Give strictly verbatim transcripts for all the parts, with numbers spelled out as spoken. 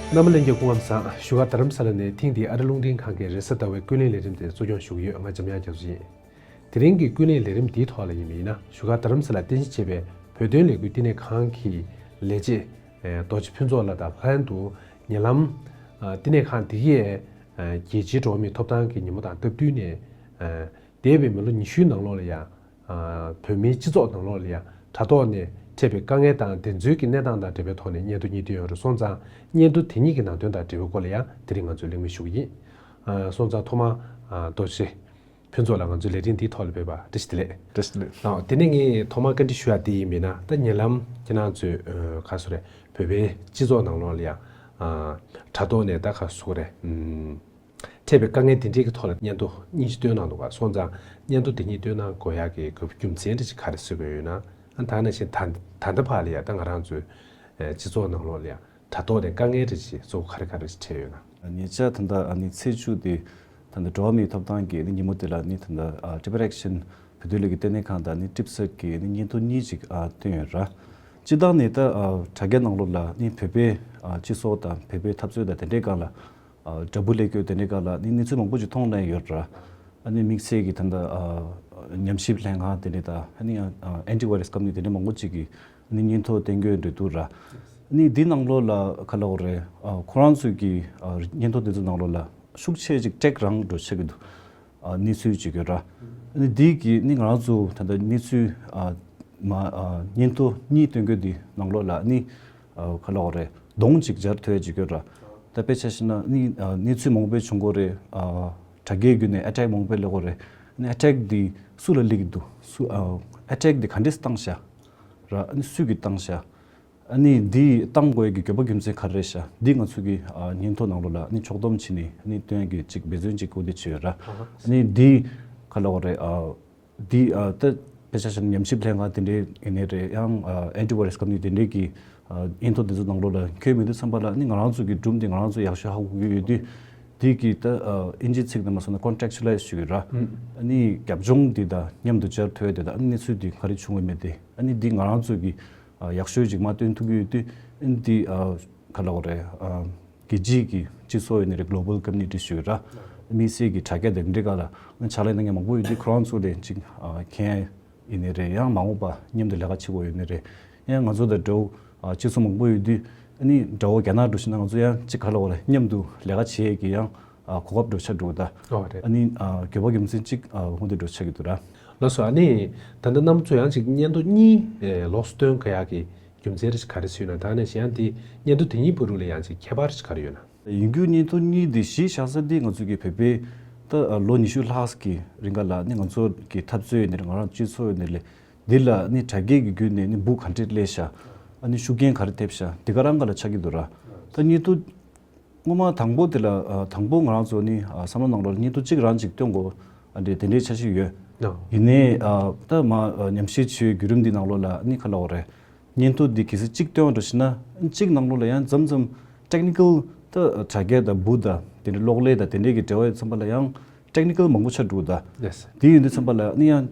རྣམ་པ་ལྷན་རྒྱས་སྐུ་ཁམས་བཟང་། བཞུགས་སྒར་རྡ་རམ་ས་ལ་ནས་ཐེངས་འདིའི་ཨ་རི་རླུང་འཕྲིན་ཁང་གི་རེས་གཟའ་ཟླ་བའི་ཀུན་གླེང་ལས་རིམ་དེ་གཙོ་སྐྱོང་ཞུ་གི་ཡོད། ང་འཇམ་དབྱངས་རྒྱ་མཚོ་ཡིན། དེ་རིང་གི་ཀུན་གླེང་ལས་རིམ་འདིའི་ཐོག་ལ་ཡིན་པ་ཡིན་ན། བཞུགས་སྒར་རྡ་རམ་ས་ལ་རྟེན་གཞི་བྱས་པའི་བོད་དོན་ལས་འགུལ་བསྟི་གནས་ཁང་གི་ལས་བྱེད་རྡོ་རྗེ་ཕུན་ཚོགས་ལགས་དང་ལྷན་དུ། ཉེ་ལམ་བསྟི་གནས་ཁང་འདི་གའི་རྒྱལ་སྤྱིའི་འགྲོ་བ་མིའི་ཐོབ་ཐང་གི་ཉིན་མོ་དང་སྟབས་བསྟུན་ནས། འདས་པའི་མི་ལོ་ཉི་ཤུའི་ནང་ལོགས་ལ་ཡང་། བོད་མིའི་སྤྱི་ཚོགས་ནང་ལོགས་ལ་ཡང་དྲ་ཐོག་ནས་འཕྲད་པའི་དཀའ་ངལ་དང་དེ་ཚོའི་གི་གནས་སྟངས་དང་འབྲེལ་བའི་ཐོག་ནས་སྙན་ཐོ་གཉིས་བཏོན་ཡོད་རེད། སོང་ཙང་སྙན་ཐོ་དེ་གཉིས་ཀྱི་ནང་དོན་དང་འབྲེལ་བའི་སྐོར་ལ་ཡང་དེ་རིང་ང་ཚོས་གླེང་མོལ་ཞུ་གི་ཡིན། སོང་ཙང་ཐོག་མར་རྡོ་རྗེ་ཕུན་ཚོགས་ལགས། ང་ཚོའི་ལས་རིམ་འདིའི་ཐོག་ལ་ཕེབས་པར་བཀྲ་ཤིས་བདེ་ལེགས། བཀྲ་ཤིས་བདེ་ལེགས། དེ་ནས་ངས་ཐོག་མར་བཀའ་འདྲི་ཞུ་ཡ་དེ་ཡིན་པས་ན། ད་ཉེ་ལམ་ཁྱེད་རང་ཚོས་ག་སོ་རེད། བོད་པའི་སྤྱི་ཚོགས་ནང་ལོགས་ལ་ཡང་དྲ་ཐོག་ནས་ད་ག་སོ་རེད། འཕྲད་པའི་དཀའ་ངལ་དེ་འདྲའི་གི་ཐོག་ལ་སྙན་ཐོ་གཉིས་ཤིག་བཏོན་གནང་འདུག་ག་སོང་ཙང་སྙན་ཐོ་དེ་གཉིས་བཏོན་གནང་དགོས་ཡག་གི་དགོས་པ་རྒྱུ་མཚན་རེ་ཞིག་ག་རེ་བཟོས་དགོས་ཡོད་ན། ཨ་ད་ནང་བཞིན་ད་ད་ལྟ་བར་ལ་ཡང་ད་ང་རང་ཚོའི་སྤྱི་ཚོགས་ནང་ལོགས་ལ་ཡང་དྲ་ཐོག་ནས་དཀའ་ངལ་རེ་ཞིག་གཙོ་བོ་ག་རེ་ག་རེ་ཞིག་འཕྲད་ཡོད་ན། ཉེ་ཆར་ད་ལྟ་ཨ་ནི་ཚེས་བཅུ་དེ་ད་ལྟ་འགྲོ་བ་མིའི་ཐོབ་ཐང་གི་ཨ་ནི་ཉིན་མོ་དེ་ལ་ཨ་ནི་ད་ལྟ་ཨ་Tripartite Action བོད་དོན་ལས་འགུལ་ལྟེ་གནས་ཁང་དང་ཨ་ནི་ཊིབ་སེཊ་གི་ཨ་ནི་སྙན་ཐོ་གཉིས་ཅིག་ཨ་བཏོན་ཡོད་ར། སྤྱིར་བཏང་ནས་ད་ཨ་དྲ་རྒྱ་ནང་ལོགས་ལ་ཨ་ནི་བོད་པའི་ཨ་སྤྱི་ཚོགས་དང་བོད་པའི་འཐབ་རྩོད་དང་དེ་འདྲའི་སྒང་ལ། ཨ་དྲ་འབུ་ལས་འགུལ་དེ་འདྲའི་སྒང་ལ་ནི་གནས་ཚུལ་མང་པོ་ཅིག་མཐོང་གནང་ཡོད་ར། ཨ་ནི་དམིགས་བསལ་གྱི་ད་ལྟ་ཨ་ཉམས་ཞིབ་ལྷན་ཁང་དེ་འདྲ་དང་ཨ་ནི་ཨ་ཨེན་ཊི་བྷའི་རས་ཀམ་པ་ནི་དེ་འདྲ་མང་པོ་ཅིག་གིས་ནི་སྙན་ཐོ་བཏོན་གྱི་ཡོད་འདུག་ར། ནི་འདི་ནང་ལོགས་ལ་ག་ལབ་དགོས་རེད། ཨ་ཁོ་རང་ཚོས་ཀྱི་ཨ་སྙན་ཐོ་དེ་ཚོ་ནང་ལོགས་ལ་ཤུགས་ཆེ་ཅིག་ཊེག་རང་འགྲོ་ཆགས་ཀྱི་འདུག་ཨ་གནས་ཚུལ་ཅིག་ཡོད་ར། ནི་འདི་གི་ནི་ང་རང་ཚོ་ད་ལྟ་གནས་ཚུལ་ཨ་མ་ཨ་སྙན་ཐོ་གཉིས་བཏོན་གྱི་འདི་ནང་ལོགས་ལ་ནི། ཨ་ག་ལབ་དགོས་རེད། གདོང་གཅིག་སྦྱར་ཐུབ་ཡ་ཅིག་ཡོད་ར། ད་དཔེ་ཆ་བཞག་ན་ནི་ཨ་གནས་ཚུལ་མང་པོ་བྱུང་གི་ཡོད་རེད། ཨ་དྲ་རྒྱའི་བརྒྱུད་ནས་ཨེ་ཊེག་མང་པོ་སླེབས་ཀྱི་ཡོད་རེད། ནི་ཨེ་ཊེག་འདི་སུ་ལ་སླེབས་ཀྱི་འདུག་སུ་ཨ་ཨེ་ཊེག་འདི་ག་འདྲས་བཏང་ཤག་ར། ནི་སུས་ཀྱིས་བཏང་ཤག་ཨ་ནི་འདི་བཏང་དགོས་ཀྱི་དགོས་པ་རྒྱུ་མཚན་ག་རེ་རེད་ཤག་འདི་ང་ཚོ་གི་ཨ་སྙན་ཐོ་ནང་ལོགས་ལ་ནི་ཕྱོགས་བསྡོམས་བྱས་ནས་ནི་བཏོན་ཡ་གི་ཅིག་འབད་བརྩོན་ཅིག་འོ་འདི་བྱས་ཡོད་ར། ཨ་ནི་འདི་ག་ལབ་དགོས་རེད། ཨ་འདི་ཨ་ད་དཔེ་ཆ་བཞག་ན་ཉམས་ཞིབ་ལྷན་ཁང་དེ་འདྲའི་ཡིན་ནའི་རེད། ཡང་ཨ་ཨེན་ཊི་བྷའི་རས་ཀམ་པ་ནི་དེ་འདྲའི་གི་ཨ་སྙན་ཐོ་དེ་ཚོ་ནང་ལོགས་ལ་འཁོད་མི་འདུག་བསམ་པ་ལ་ནི་ང་རང་ཚོ་གི་སྒྲུང་དེ་ང་རང་ཚོ་ཡག་ཤོས་ཧ་གོ་གི་ཡོད་དུས། དེ་གི་ད་ཨ་ཨིན་ཇིའི་ཚིག་ནང་མ་སོང་ན་ཀོན་ཊེག་ཅུ་ལའི་ཟེར་གྱི་ར། ཨ་ནི་རྒྱབ་ལྗོངས་འདི་དང་མཉམ་དུ་སྦྱར་ཐུབ་ཡ་དེ་དང་ཨ་ནི་གནས་ཚུལ་འདི་ག་རེ་བྱུང་ཡོད་མེད་དེ་ཨ་ནི་འདི་ང་རང་ཚོ་གི་ཨ་ཡག་ཤོས་ཅིག་མ་སྟོན་ཐུབ་ཀྱི་ཡོད་དུས། ཨ་ནི་འདི་ཨ་ག་ལབ་དགོས་རེད། ཨ་རྒྱལ་སྤྱིའི་གི་སྤྱི་ཚོགས་ཡིན་ནའི་རེད། གྷོ་ལོ་བལ་ཀོ་མུ་ནི་ཊི་ཞུ་གི་ར། དམིགས་བསལ་གྱི་དྲ་རྒྱ་དེ་འདྲའི་སྒང་ལ་ཕྱག་ལས་གནང་མཁན་མང་པོ་ཡོད་དུས་ཁོ་རང་ཚོ་ལས་ཅིག་ཨ་མཁྱེན་ཡིན་ནའི་རེད། ཡང་མ་འོངས་པ་མཉམ་དུ་ལས་ཀ་བྱེད་དགོས་ཡོད་ནའི་རེད། ཡང་ང་ཚོ་དང་འདྲ་བོ་ཨ་སྤྱི་ཚོགས་མང་པོ་ཡོད་དུས་ཨ་ནི་དགྲ་བོ་རྒྱ་ནག་འགྲོ་ཤེས་ན་ང་ཚོ་ཡང་ཅིག་ག་ལབ་དགོས་རེད། མཉམ་དུ་ལས་ཀ་བྱེད་ཡས་ཀྱི་ཡང་ཨ་གོ་སྐབས་འདྲ་བོ་ཆགས་འགྲོ་གི་ད། ཨོ་རེད། ཨ་ནི་ཨ་དགོས་པ་རྒྱུ་མཚན་ཅིག་ཨ་འོ་འདི་འདྲ་བོ་ཆགས་ཀྱི་འདུག་ར། ལགས་སོ། ཨ་ནི་ད་ལྟ་རྣམ་པ་ཚོས་ཡང་ཅིག་སྙན་ཐོ་གཉིས་ཨེ་ལོགས་སུ་བཏོན་དགོས་ཡག་གི་རྒྱུ་མཚན་རེ་ཞིག་ག་རེ་ཞིག་ཡོད་ན། ད་ནས་གཞན་དེ་སྙན་ཐོ་དེ་གཉིས་བར་དུ་ལ་ཡང་ཅིག་ཁྱད་པར་ཞིག་ག་རེ་ཡོད་ན། ཡིན་རྒྱུ་སྙན་ཐོ་གཉིས་དེ་གཞི་བཞག་ས་དེ་ང་ཚོ་གི་བོད་པའི་ད་ལོ་ཉི་ཤུ་ལྷག་གི་རིང་ག་ལ་ནི་ང་ཚོ་གི་འཐབ་རྩོད་ཡིན་ནའི་རེད། ང་རང་སྤྱི་ཚོགས་ཡིན་ནའི་རེད། འདི་ལ་ནི་དྲ་རྒྱའི་གི་བརྒྱུད་ནས་ནི་འབུ་ག་འདྲས་སླེབས་ཤག་ཨ་ནི་ཤུགས་རྐྱེན་ག་རེ་ཐེབས་ཤག་འདི་ག་རང་ག་ལ་ཆགས་ཀྱི་འདུག་ར། ད་སྙན་ཐོ་སྔོན་མ་དང་པོ་དེ་ལ་ཨ་དང་པོ་ང་རང་ཚོ་ནི་ཨ་བསམ་བློ་ནང་ལོགས་ལ་སྙན་ཐོ་གཅིག་རང་གཅིག་བཏོན་དགོས་ཨ་འདྲས་དེ་འདྲའི་འཆར་གཞི་ཡོད། ཨོ། ཡིན་ནའི་ཨ་ད་མ་ཨ་ཉམས་ཞིབ་བྱེད་བརྒྱུད་རིམ་འདི་ནང་ལོགས་ལ་ནི་ག་ལབ་དགོས་རེད། སྙན་ཐོ་འདི་གལ་སྲིད་གཅིག་བཏོན་འགྲོ་ཤེས་ན་གཅིག་ནང་ལོགས་ལ་ཡང་མཚམས་མཚམས་ཊེག་ནི་ཀལ་ད་དྲ་རྒྱ་དང་འབུ་དང་དེ་འདྲའི་གློག་ཀླད་དང་དེ་འདྲའི་གི་འབྲེལ་བ་ཡོད་ཙམ་པ་ལ་ཡང་ཊེག་ནི་ཀལ་མང་པོ་ཆགས་འགྲོ་གི་ད། ཡེས། དེ་ཡིན་དུས་ཙམ་པ་ལ་ནི་ཡང་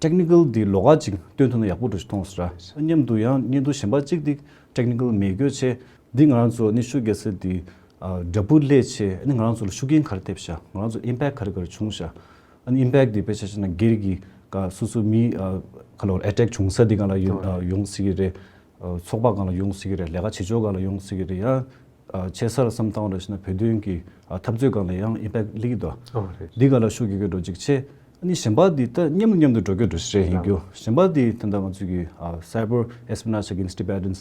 ཊེག་ནི་ཀལ་འདི་ལོགས་ཀ་ཅིག་སྟོན་ཐུབ་ན་ཡག་པོ་འགྲོ་ཞིག་མཐོང་སོང་ར། མཉམ་དུ་ཡང་སྙན་ཐོ་གཞན་པ་གཅིག་འདི་ཊེག་ནི་ཀལ་མེད་སྐྱོ་ཆེ། འདི་ང་རང་ཚོ་ནི་ཤུགས་རྒྱག་ས་འདི་ཨ་དྲ་འབུ་སླེབས་ཆེ་ནི་ང་རང་ཚོ་ལ་ཤུགས་རྐྱེན་ག་རེ་ཐེབས་ཤག་ང་རང་ཚོ་ཨིམ་པེག་ག་རེ་ག་རེ་བྱུང་ཤག་ཨ་ནི་ཨིམ་པེག་འདི་དཔེ་ཆ་བཞག་ན་སྒེར་གྱི་ཀ་སོ་སོ་མི་ཨ་ག་ལབ་དགོས་རེད། ཨེ་ཊེག་བྱུང་ས་འདི་གང་ལ་ཡོང་ཨ་ཡོང་སྲིད་ཀྱི་རེད། ཨ་ཚོགས་པ་གང་ལ་ཡོང་སྲིད་ཀྱི་རེད། ལས་ཀ་བྱེད་ཕྱོགས་གང་ལ་ཡོང་སྲིད་ཀྱི་རེད། ཡང་ཨ་ཆེ་ས་ལ་བསམ་བཏང་བ་རེད་ཟེར་ན་བོད་དོན་གྱི་ཨ་འཐབ་རྩོད་སྒང་ལ་ཡང་ཨིམ་པེག་སླེབས་ཀྱི་འདུག་ཨོ་རེད། འདི་ག་ལ་ཤུགས་རྒྱག་གི་འགྲོ་གཅིག་བྱས། ཨ་ནི་གཞན་པ་འདི་ད་མཉམ་དུ་མཉམ་དུ་འགྲོ་གི་འགྲོ་ཞིག་རེད། ཡིན་རྒྱུ་གཞན་པ་འདི་ད་ལྟ་ང་ཚོ་གི་ཨ་Cyber Espionage Against Tibetans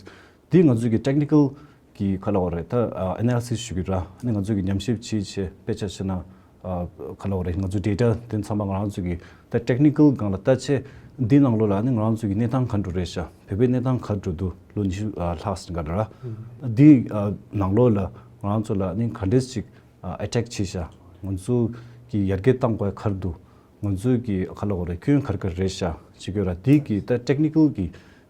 འདི་ང་ཚོ་གི་ཊེག་ནི་ཀལ་གི་ག་ལབ་དགོས་རེད། ད་ཨ་ཨེ་ན་ལི་སིས་ཞུ་གི་ར། ཨ་ནི་ང་ཚོ་གི་ཉམས་ཞིབ་བྱེད་བྱེད་དཔེ་ཆ་བཞག་ན་ཨ་ག་ལབ་དགོས་རེད། ང་ཚོ་ཌེ་ཊ་དེ་ཚང་མ་ང་རང་ཚོ་གི་ད་ཊེག་ནི་ཀལ་སྒང་ལ་ལྟ་ཆེ། འདི་ནང་ལོགས་ལ་ཨ་ནི་ང་རང་ཚོ་གི་གནས་སྟངས་ག་འགྲོ་རེད་ཤག་བོད་པའི་གནས་སྟངས་ག་འགྲོ་འདུག་ལོ་ཉི་ཤུ་ཨ་ལྷག་ཙམ་ག་འདྲ་ར། འདི་ཨ་ནང་ལོགས་ལ་ང་རང་ཚོ་ལ་ཨ་ནི་ག་འདྲས་ཅིག་ཨ་ཨེ་ཊེག་བྱས་ཤག་ང་ཚོ་གི་ཡར་རྒྱས་གཏང་དགོས་ག་རེ་འདུག་ང་ཚོ་གི་ག་ལབ་དགོས་རེད། སྐྱོན་ག་རེ་ག་རེ་རེད་ཤག་ཅིག་ཡོད་ར། འདི་གི་ད་ཊེག་ནི་ཀལ་གི་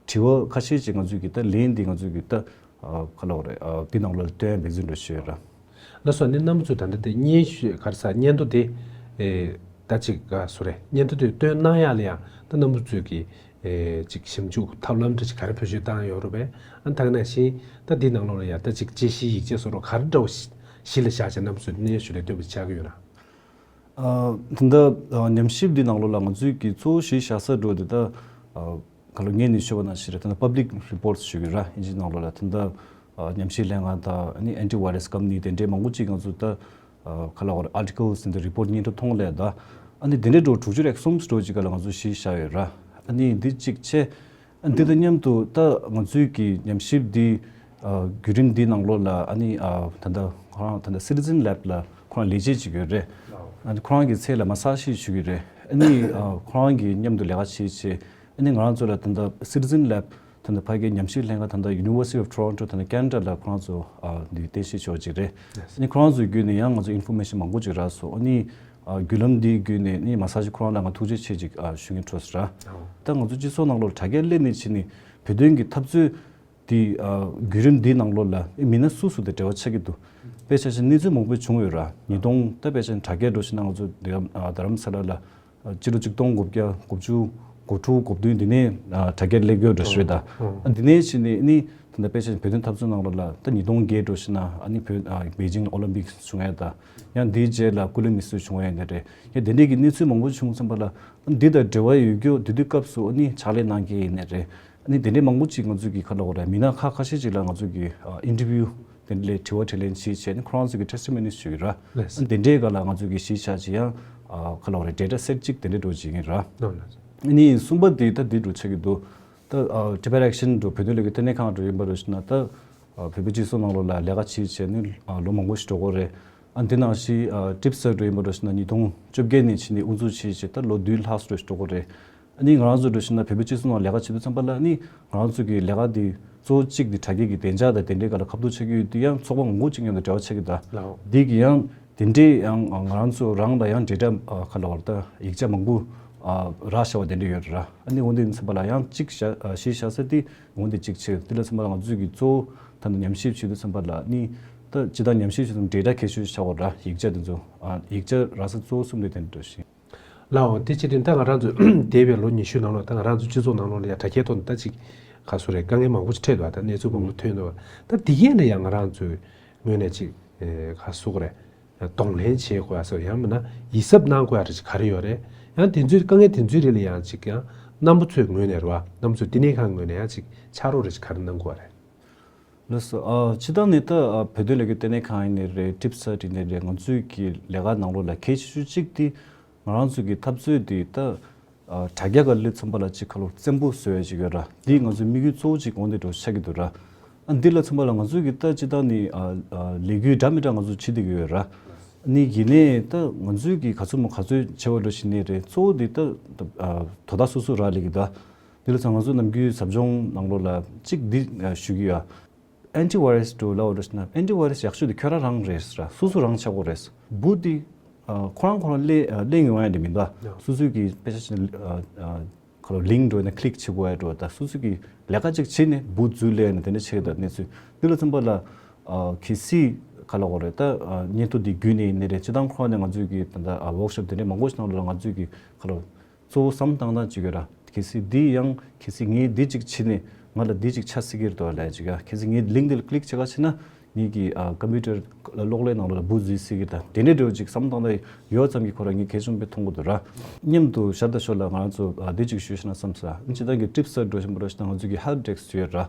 དྲི་བ་ཁ་ཤས་ཅིག་ང་ཚོ་གི་ད་ལན་འདི་ང་ཚོ་གི་ད་ཨ་ག་ལབ་དགོས་རེད། ཨ་འདི་ནང་ལོགས་ལ་སྟོན་ཡ་འབད་བརྩོན་འགྲོ་ཞུ་ཡོད་ར། ལགས་སོ། ཨ་ནི་རྣམ་པ་ཚོས་ད་ལྟ་དེ་སྙན་ཞུ་ག་རེ་ཟེར་སྙན་ཐོ་དེ་ཨེ་ད་ཅིག་ག་སུ་རེད། སྙན་ཐོ་དེ་བཏོན་གནང་ཡག་ལ་ཡང་ད་རྣམ་པ་ཚོས་ཀྱི་ ཨེ་ཅིག་ཞིབ་འཇུག་ཐབས་ལམ་འདྲ་ཅིག་ག་རེ་བེད་སྤྱོད་བཏང་ཡོད་རེད་པས། ཨ་ད་ག་ནང་བཞིན་ད་འདི་ནང་ལོགས་ལ་ཡང་ད་ཅིག་དཔྱད་གཞིའི་ཡིག་ཆ་བཟོ་རོགས་ག་རེ་འདྲ་བོ་གཞི་ལ་བཞག་བྱས་གནམ་སུ་གནས་ཞུ་ལས་དོན་པ་ཆགས་ཀྱི་ཡོད་ར། ཨ་ད་ལྟ་ཨ་ཉམས་ཞིབ་འདི་ནང་ལོགས་ལ་ང་ཚོའི་གི་གཙོ་བོ་གཞི་བཞག་ས་འགྲོ་འདི་ད་ཨ་ག་ལ་ངས་ནས་ཤོད་པ་ནང་བཞིན་རེད། ད་ལྟ་པབ་ལིག་རི་པོར་ཊི་ཞུ་གི་ར། ཨིན་ཇི་ནང་ལོགས་ལ་ད་ལྟ་ཨ་ཉམས་ཞིབ་ལྷན་ཁང་དང་ཨ་ནི་ཨན་ཊི་ཝའི་རས་ཀམ་ནི་དེ་འདྲའི་མང་པོ་ཅིག་ང་ཚོ་ད་ཨ་ག་ལ་བར་ཨར་ཊི་ཀལ་ཟིན་ཏེ་རི་པོར་ཊི་སྙན་ཐོ་མཐོང་ལས་ད་ཨ་ནི་དེ་འདྲའི་འགྲོ་དྲུག་ཅུ་རེ་གསུམ་འགྲོ་ཅིག་ག་ལ་ང་ཚོ་གཞི་བཞག་ཡོད་ར། ཨ་ནི་འདི་གཅིག་བྱས། ཨ་འདི་དང་མཉམ་དུ་ད་ང་ཚོའི་གི་ཉམས་ཞིབ་འདི་ཨ་བརྒྱུད་རིམ་འདི་ནང་ལོགས་ལ་ཨ་ནི་ཨ་ད་ལྟ་ཁོ་རང་ད་ལྟ་སི་ཊི་ཛན་ལེབ་ལ་ཁོ་རང་ལས་བྱེད་ཅིག་ཡོད་རེད། ཨ་ནི་ཁོ་རང་གི་ཚེ་ལ་མ་ས་ཤི་ཞུ་གི་རེད། ཨ་ནི་ཨ་ཁོ་རང་གི་མཉམ་དུ་ལས་ཀ་བྱེད་བྱེད། ཨ་ནི་ང་རང་ཚོ་ལ་ད་ལྟ་སི་ཊི་ཛན་ལེབ་ད་ལྟ་ཕ་གིའི་ཉམས་ཞིབ་ལྷན་ཁང་ད་ལྟ་University of Toronto ད་ལྟ་Canada ལ་ཁོ་རང་ཚོ་ཨ་འདི་རྟེན་གཞི་ཆོག་ཅིག་རེད། ཨ་ནི་ཁོ་རང་ཚོའི་བརྒྱུད་ནས་ཡང་ང་ཚོ་ཨིན་ཕོར་མེ་ཤན་མང་པོ་ཅིག་རག་སོང་། ཨ་ནི་ཨ་བརྒྱུད་ལམ་འདིའི་བརྒྱུད་ནས་ནི་མ་ས་ཤི་ཁོ་རང་ལ་ང་ཐུགས་རྗེ་ཆེ་ཅིག་ཨ་ཞུ་སྙིང་བྲོ་སོང་ར། ད་ང་ཚོ་སྤྱི་ཚོགས་ནང་ལོགས་དྲ་རྒྱ་སླེབས་ནས་ཕྱིན་ནས་བོད་དོན་གྱི་འཐབ་རྩོད་འདི་ཨ་བརྒྱུད་རིམ་འདིའི་ནང་ལོགས་ལ་མི་སྣ་སུ་སུ་དང་འབྲེལ་བ་ཆགས་ཀྱི་འདུག་དཔེ་ཆ་བཞག་གནས་ཚུལ་མང་པོ་བྱུང་ཡོད་ར། ཉིས་སྟོང་ད་དཔེ་ཆ་དྲ་རྒྱ་འགྲོ་ཞིག་ན་ང་ཚོ་འདི་ཨ་རྡ་རམ་ས་ལ་ལ་ཨ་སྤྱི་ལོ་ཆིག་སྟོང་དགུ་བརྒྱ་དགུ་བཅུ་གོ་དྲུག་གོ་བདུན་འདི་ནས་ཨ་དྲ་རྒྱ་སླེབས་ཡོད་འགྲོ་ཞུ་ད། ཨ་འདི་ནས་ཕྱིན་ནས་ནི་ད་ལྟ་དཔེ་ཆ་བོད་དོན་འཐབ་རྩོད་ནང་ལོགས་ལ་ད་ཉིས་སྟོང་བརྒྱད་འགྲོ་ཞིག་ན་ཨ་ནི་བོད་ཨ་པེ་ཅིང་ཨོ་ལིམ་པིག་བྱུང་ཡ་ད། ཡང་འདིའི་རྗེས་ལ་སྐུ་ལུས་མེ་གསོད་བྱུང་ཡ་འདི་རེད། ཡང་དེ་འདྲའི་གི་གནས་ཚུལ་མང་པོ་བྱུང་ཙམ་པ་ལ་འདི་དང་འབྲེལ་བ་ཡོད་རྒྱུ་དེ་དུས་སྐབས་སུ་ཨ་ནི་ཕྱག་ལས་གནང་མཁན་ཡིན་ནི་རེད། ཨ་ནི་དེ་འདྲའི་མང་པོ་ཅིག་ང་ཚོ་གི་ཁ་ལ་འོ་རེད། མི་སྣ་ཁ་ཁ་ཤས་ཅིག་ལ་ང་ཚོ་གི་ཨ་ཨིན་ཊར་བིའུ་དེ་འདྲ་ལས་དྲི་བ་དྲིས་ལན་བྱེད་བྱས་ནས་ཁོ་རང་ཚོ་གི་ཊེ་སི་ཊི་མོ་ནི་ཞུ་གི་ར། ལགས་སོ། ཨ་ནི་དེ་འདྲའི་སྒང་ལ་ང་ཚོ་གི་གཞི་བཞག་ཅིག་ཡང་ཨ་ཁ་ལ་འོ་རེད། ཌེ་ཊ་སེ་ཊི་ཅིག་དེ་འདྲ་འགྲོ་བྱེད་ཀྱི་ཡིན་ར། ལགས་སོ། ཨ་ནི་གསུམ་པ་དེ་ད་འདི་འགྲོ་ཆགས་ཀྱི་འདུག་ད་ཨ་Tibet Action འགྲོ་བོད་དོན་ལས་འགུལ་ལྟེ་གནས་ཁང་འགྲོ་ཡིན་པ་འགྲོ་ཞིག་ན་ད་ཨ་བོད་པའི་སྤྱི་ཚོགས་ནང་ལོགས་ལ་ལས་ཀ་བྱེད་བྱས་ནས་ཨ་ལོ་མང་པོ་ཞིག་འགྲོ་གི་རེད། ཨ་འདི་ནང་བཞིན་ཨ་ཊིབ་སར་འགྲོ་ཡིན་པ་འགྲོ་ཞིག་ན་ཉིས་སྟོང་བཅོ་བརྒྱད་ནས་ཕྱིན་ནས་དབུ་འཛུགས་བྱས་བྱས་ད་ལོ་བདུན་ལྷག་ཙམ་འགྲོ་ཞིག་འགྲོ་གི་རེད། ཨ་ནི་ང་རང་ཚོ་འགྲོ་ཞིག་ན་བོད་པའི་སྤྱི་ཚོགས་ནང་ལས་ཀ་བྱེད་དུས་ཙམ་པ་ལ་ནི་ང་རང་ཚོ་གི་ལས་ཀ་འདི་གཙོ་བོ་གཅིག་འདི་དྲ་རྒྱའི་གི་བདེ་འཇགས་དང་དེ་འདྲའི་སྒང་ལ་ཁ་ཐུག་ཆགས་ཀྱི་ཡོད་དུས་ཡང་ཚོགས་པ་མང་པོ་ཅིག་མཉམ་དུ་འབྲེལ་བ་ཆགས་ཀྱི་ད། ལའོ། འདི་གི་ཡང་དེ་འདྲའི་ཡང་ང་རང་ཚོ་རང་ལ་ཡང་འབྲེལ་སྒྲ་ཁ་ལ་བར་ད་ཡིག་ཆ་མང་པོ་རག་བཞག་པ་དེ་འདྲ་ཡོད་ར། ཨ་ནི་འོན་ཏེ་ཡིན་ཙམ་པ་ལ་ཡང་གཅིག་བཞག་གཞི་བཞག་ས་དེ་འོན་ཏེ་གཅིག་ཆེ་དེ་ལ་ཙམ་པ་ལ་ང་ཚོས་ཀྱི་གཙོ་བོ་ད་ནི་ཉམས་ཞིབ་བྱེད་དུས་ཙམ་པ་ལ་ནི་ད་ཅི་ད་ཉམས་ཞིབ་བྱེད་དུས་འབྲེལ་སྒྲ་གལ་ཤོས་ཆགས་པ་ར། ཡིག་ཆ་དེ་ཚོ་ཡིག་ཆ་རག་ས་གཙོ་བོ་གསུམ་དེ་དེ་འདྲ་ཞིག་ལའོ། དེ་ཕྱིར་དེ་ད་ང་རང་ཚོ་འདས་པའི་ལོ་ཉི་ཤུ་ནང་ལོགས་ད་ང་རང་ཚོ་སྤྱི་ཚོགས་ནང་ལོགས་ལ་ཡང་དྲ་རྒྱའི་ཐོག་ནས་ད་ཅིག་ག་སུ་རེད། དཀའ་ངལ་མང་པོ་ཞིག་འཕྲད་འདུག་ད་གནས་ཚུལ་མང་པོ་ཐོན་འདུག་ད་དེ་གས་ལ་ཡང་ང་རང་ཚོའི་ངོས་ནས་ཅིག་ག་སུ་རེད། གདོང་ལེན་བྱེད་དགོས་ཡ་སོགས་ཡང་མིན་ན་ཡིད་གཟབ་གནང་དགོས་ཡ་རེ་ཅིག་ག་རེ་ཡོད་རེད། ཡང་དེ་ཚོའི་དཀའ་ངལ་དེ་ཚོའི་རིགས་ལ་ཡང་ཅིག་ཡང་རྣམ་པ་ཚོའི་ངོས་ནས་རེད་བ། རྣམ་པ་ཚོའི་བསྟི་གནས་ཁང་ངོས་ནས་ཡང་ཅིག་ཕྱག་རོགས་རེ་ཅིག་ག་རེ་གནང་དགོས་རེད། ལགས་སོ། ཨ་སྤྱིར་བཏང་ནས་ད་ཨ་བོད་དོན་ལས་འགུལ་ལྟེ་གནས་ཁང་ཡིན་ནའི་རེད། ཊིབ་སར་ཡིན་ནའི་རེད། ང་ཚོའི་གི་ལས་ཀ་ནང་ལོགས་ལ་གལ་ཆེ་ཤོས་གཅིག་དེ་ང་རང་ཚོའི་གི་འཐབ་རྩོད་དེ་ད་ཨ་དྲ་རྒྱ་སྒང་སླེབས་ཙམ་པ་ལ་ཅིག་ཁ་ལོ་བཙན་པོ་བཟོ་ཡ་ཅིག་ཡོད་ར། འདི་ང་ཚོའི་དམིགས་ཡུལ་གཙོ་བོ་ཅིག་འོང་དེ་འགྲོ་ཆགས་ཀྱི་འདུག་ར། ཨ་འདི་ལ་མཚོན་པ་ལ་ང་ཚོས་ཀྱི་ད་ཅི་ད་ནི་ཨ་ཨ་ལས་འགུལ་འདྲ་མི་འདྲ་ང་ཚོ་བྱེད་བསྡད་ཀྱི་ཡོད་ར། ནི་ཡིན་ནའི་ད་ང་ཚོས་ཀྱི་ག་ཚོད་མོ་ག་ཚོད་བྱེད་པ་འགྲོ་བཞིན་ནི་རེད། གཙོ་བོ་འདི་ད་ཨ་དོ་བདག་སོ་སོ་རག་ལས་ཀྱི་ད། འདི་ལ་ཚང་ང་ཚོ་ནམ་རྒྱུན་ཟབ་སྦྱོང་ནང་ལོགས་ལ་གཅིག་འདི་ཨ་ཞུ་གི་ཡོད། ཨན་ཊི་ཝའི་རས་འགྲོ་ལབ་འགྲོ་ཞིག་ན་ཨན་ཊི་ཝའི་རས་ཡག་ཤོས་དེ་ཁྱོད་རང་རང་རེད་ཟེར། སོ་སོ་རང་ཆགས་དགོས་རེད། འབུ་འདི་ཨ་ཁོ་རང་ཁོ་རང་ལས་ཨ་ལས་ཡོང་ཡ་འདི་མི་འདུག་ཡ། སོ་སོའི་གི་དཔེ་ཆ་ཞིག་ཨ་ཨ་ཁོ་ལ་ལིང་འགྲོ་ནས་ཀླིག་བྱེད་དགོས་ཡ་འགྲོ། ད་སོ་སོའི་གི་ལས་ཀ་ཅིག་བྱེད་ནས་འབུ་འཛུལ་ལས་ནས་དེ་འདྲ་བྱེད་ད་གནས་ཚུལ་འདི་ལ་མཚོན་པ་ལ་ཨ་གལ་སྲིད་ག་ལ་འོ་རེད། ད་ཨ་བརྙན་ཐུང་འདི་བརྒྱུད་ནས་ཡིན་ནི་རེད། སྤྱི་བཏང་ཁོ་རང་ནས་ང་ཚོའི་གི་ད་ལྟ་ཨ་ཝོག་ཤོབ་དེ་འདྲ་མང་པོ་ཞིག་ནང་ལ་ང་ཚོའི་གི་ག་ལ་གཙོ་བོ་བསམ་བཏང་སྟངས་གཅིག་ཡོད་ར། གལ་སྲིད་འདི་ཡང་གལ་སྲིད་ངས་འདི་གཅིག་བྱས་ནས་ང་ལ་འདི་གཅིག་ཆགས་སྲིད་ཀྱི་རེད་དོ་ལབ་ཅིག་ཡ། གལ་སྲིད་ངས་ལིང་འདི་ལ་ཀླིག་བྱེད་ག་ཕྱིན་ན་ངེད་ཀྱི་ཨ་ཀམ་པུ་ཊར་གློག་ཀླད་ནང་ལོགས་ལ་འབུ་འཛུལ་སྲིད་ཀྱི་ད་དེ་འདྲའི་འདྲ་བོ་ཅིག་བསམ་བཏང་སྟངས་ཡོད་ཙམ་གྱིས་ཁོ་རང་ངས་གལ་ཆེན་པོ་མཐོང་གི་འདུག་ར། མཉམ་དུ་ཞར་དང་ཞོར་ལ་ང་རང་ཚོ་ཨ་འདི་གཅིག་ཞུས་ཤེ་ན་བསམ་ས། སྤྱིར་བཏང་གི་ཊིབ་སར་འགྲོ་བཞིན་པ་འདྲ་ཞིག་ན་ང་ཚོ་གི་ཧེལཔ་ཌེསྐ་ཡོད་ར།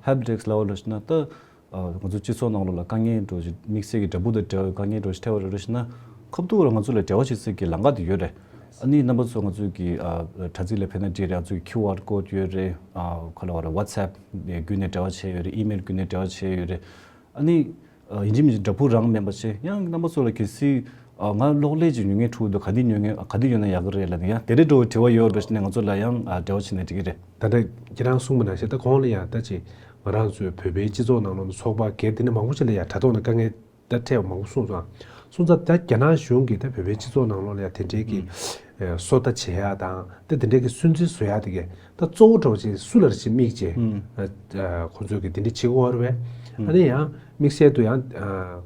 ཧེལཔ་ཌེསྐ་ལབ་པ་འདྲ་ཞིག་ན་ད། ང་ཚོ་སྤྱི་ཚོགས་ནང་ལོགས་ལ་དཀའ་ངལ་འགྲོ་ཞིག་དམིགས་བསལ་གྱི་དགྲ་འབུ་དང་འབྲེལ་བའི་དཀའ་ངལ་འགྲོ་ཞིག་འཕྲད་པ་རེ་རེ་ཞིག་ན་ཁ་ཐུག་ར་ང་ཚོ་ལ་འབྲེལ་བ་བྱེད་སའི་གི་ལམ་ཁ་དེ་ཡོད་རེད། ཨ་ནི་རྣམ་པ་ཚོ་ང་ཚོའི་གི་ཨ་དྲ་ཚིགས་ལ་ཕེབས་ན་འགྲིག་རེད། ང་ཚོའི་ཀིའུ་ཨར་ཀོཌ་ཡོད་རེད། ཨ་ག་ལ་བ་རེད། ཝ་ཊི་སི་ཨེབ་བརྒྱུད་ནས་འབྲེལ་བ་བྱས་ཡོད་རེད། ཨི་མེལ་བརྒྱུད་ནས་འབྲེལ་བ་བྱས་ཡོད་རེད། ཨ་ནི་ཡིན་གཅིག་མིན་གཅིག་དགྲ་འབུ་རང་མིན་པ་བྱས་ཡང་རྣམ་པ་ཚོ་ལ་གལ་སྲིད་ང་གློག་ཀླད་ཀྱི་ཉོ་མཁན་འཁྲུག་འདུག་ག་དུས་ཉོ་མཁན་ག་དུས་ཉོ་ན་ཡག་གི་རེད་ལབ་ནས་ཡང་དེ་འདྲའི་འདྲ་བོ་དྲི་བ་ཡོད་རེད་ཟེར་ནས་ང་ཚོ་ལ་ཡང་འབྲེལ་བ་བྱས་ནས་འགྲིག་གི་རེད། ད་ལྟ་ཁྱེད་རང་གསུངས་པ་ནང་བཞིན་ད་གོང་ལ་ཡང་ད་ཅིག་ང་རང་ཚོའི་བོད་པའི་སྤྱི་ཚོགས་ནང་ལོགས་ཚོགས་པ་སྒེར་དེ་འདྲ་མང་པོ་ཞིག་ལ་ཡང་དྲ་ཐོག་ནས་དཀའ་ངལ་ད་འཕྲད་པ་མང་པོ་གསུངས་སོང་། སོང་ཙང་ད་རྒྱ་ནག་གཞུང་གིས་ད་བོད་པའི་སྤྱི་ཚོགས་ནང་ལོགས་ལ་ཡང་དེ་འདྲའི་གི་སོ་ལྟ་བྱེད་ཡ་དང་ད་དེ་འདྲའི་གི་སུན་གཙེར་བཟོ་ཡ་དེ་གས་ད་གཙོ་བོ་འདྲ་བོ་ཅིག་སུ་ལ་རེ་ཞིག་དམིགས་བྱས་ཁོང་ཚོས་གི་དེ་འདྲ་བྱེད་དགོས་རེད་པས། ཨ་ནི་ཡང་དམིགས་བསལ་དུ་ཡང་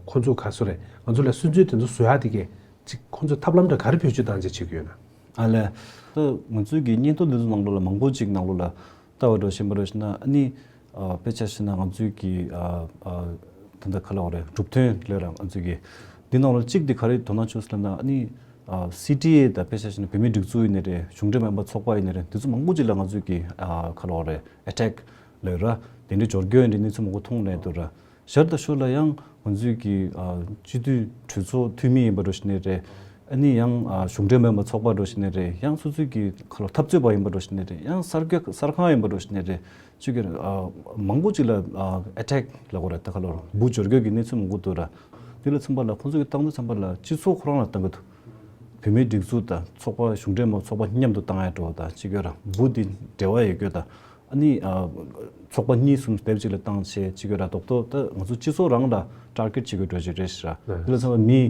ཁོང་ཚོ་ག་སུ་རེད་ང་ཚོ་ལ་སུན་གཙེར་དེ་ཚོ་བཟོ་ཡ་དེ་གས་ཅིག་ཁོང་ཚོས་ཐབས་ལམ་འདྲ་ག་རེ་བེད་སྤྱོད་བཏང་བྱས་བྱེད་ཀྱི་ཡོད་ན། ཨ་ལས། ད་ང་ཚོའི་གི་བརྙན་ཐུང་འདི་ཚོ་ནང་ལོགས་ལ་མང་པོ་ཅིག་ནང་ལོགས་ལ་ལྟ་བ་འགྲོ་བཞིན་པ་རེད་ཤི་ན། ཨ་ནི་ཨ་དཔེ་ཆ་བཞག་ན་ང་ཚོའི་གི་ཨ་ཨ་ད་ལྟ་ག་ལབ་དགོས་རེད། གྲུབ་དོན་ལབ་ར། ང་ཚོའི་གི་འདི་ནང་ལོགས་གཅིག་འདི་ག་རེ་དོ་སྣང་བྱུང་སོང་ལབ་ན། ཨ་ནི་ཨ་སི་ཊི་ཨེ་དང་དཔེ་ཆ་བཞག་ན་བོད་མིའི་སྒྲིག་འཛུགས་ཡིན་ནའི་རེད། གཞུང་འབྲེལ་མ་ཡིན་པ་ཚོགས་པ་ཡིན་ནའི་རེད། འདི་ཚོ་མང་པོ་ཅིག་ལ་ང་ཚོའི་གི་ཨ་ག་ལབ་དགོས་རེད། ཨེ་ཊེག་ལབ་ར། དེ་འདྲའི་སྦྱོར་སྐྱོན་འདི་གནས་ཚུལ་མང་པོ་མཐོང་ནས་འདུག་ར། ཞར་དང་ཞོར་ལ་ཡང་ང་ཚོའི་གི་ཨ་སྤྱི་འཐུས་གྲོས་ཚོགས་འཐུས་མི་ཡིན་པ་འགྲོ་བཞིན་ནའི་རེད། ཨ་ནི་ཡང་ཨ་གཞུང་འབྲེལ་མ་ཡིན་པ་ཚོགས་པ་འགྲོ་བཞིན་ནའི་རེད། ཡང་སོ་སོའི་གི་ག་ལབ་འཐབ་རྩོད་པ་ཡིན་པ་འགྲོ་བཞིན་ནའི་རེད། ཡང་གསར་འགོད་གསར་ཁང་ཡིན་པ་འགྲོ་བཞིན་ནའི་རེད། ཅིག་གི་ཨ་མང་པོ་ཅིག་ལ་ཨ་ཨེ་ཊེག་ལབ་དགོས་རེད། ད་ག་ལབ་དགོས་རེད། འབུ་སྦྱོར་སྐྱོན་གྱི་གནས་ཚུལ་མང་པོ་འདུག་ར། དེ་ལ་མཚོན་པ་ལ་ཁོང་ཚོ་གི་བཏང་དུས་མཚོན་པ་ལ་སྤྱི་ཚོགས་ཁོ་རང་ལ་བཏང་གི་འདུག་བོད་མིའི་སྒྲིག་འཛུགས་དང་ཚོགས་པ་གཞུང་འབྲེལ་མ་ཚོགས་པ་མཉམ་དུ་བཏང་ཡ་འགྲོ་བ་དང་གཅིག་ཡོད་ར། འབུ་འདི་འབྲེལ་བ་ཡོད་རྒྱུ་དང་། ཨ་ནི་ཨ་ཚོགས་པ་གཉིས་གསུམ་སྡེབ་གཅིག་ལ་བཏང་བྱས་གཅིག་ཡོད་ར། རྡོག་རྡོག་ད་ང་ཚོ་སྤྱི་ཚོགས་རང་ལ་ཊར་གེ་ཊི་བྱེད་དགོས་འགྲོ་གི་རེད་ཤག་ར། ལགས། དེ་ལ་མཚོན་པ་མི་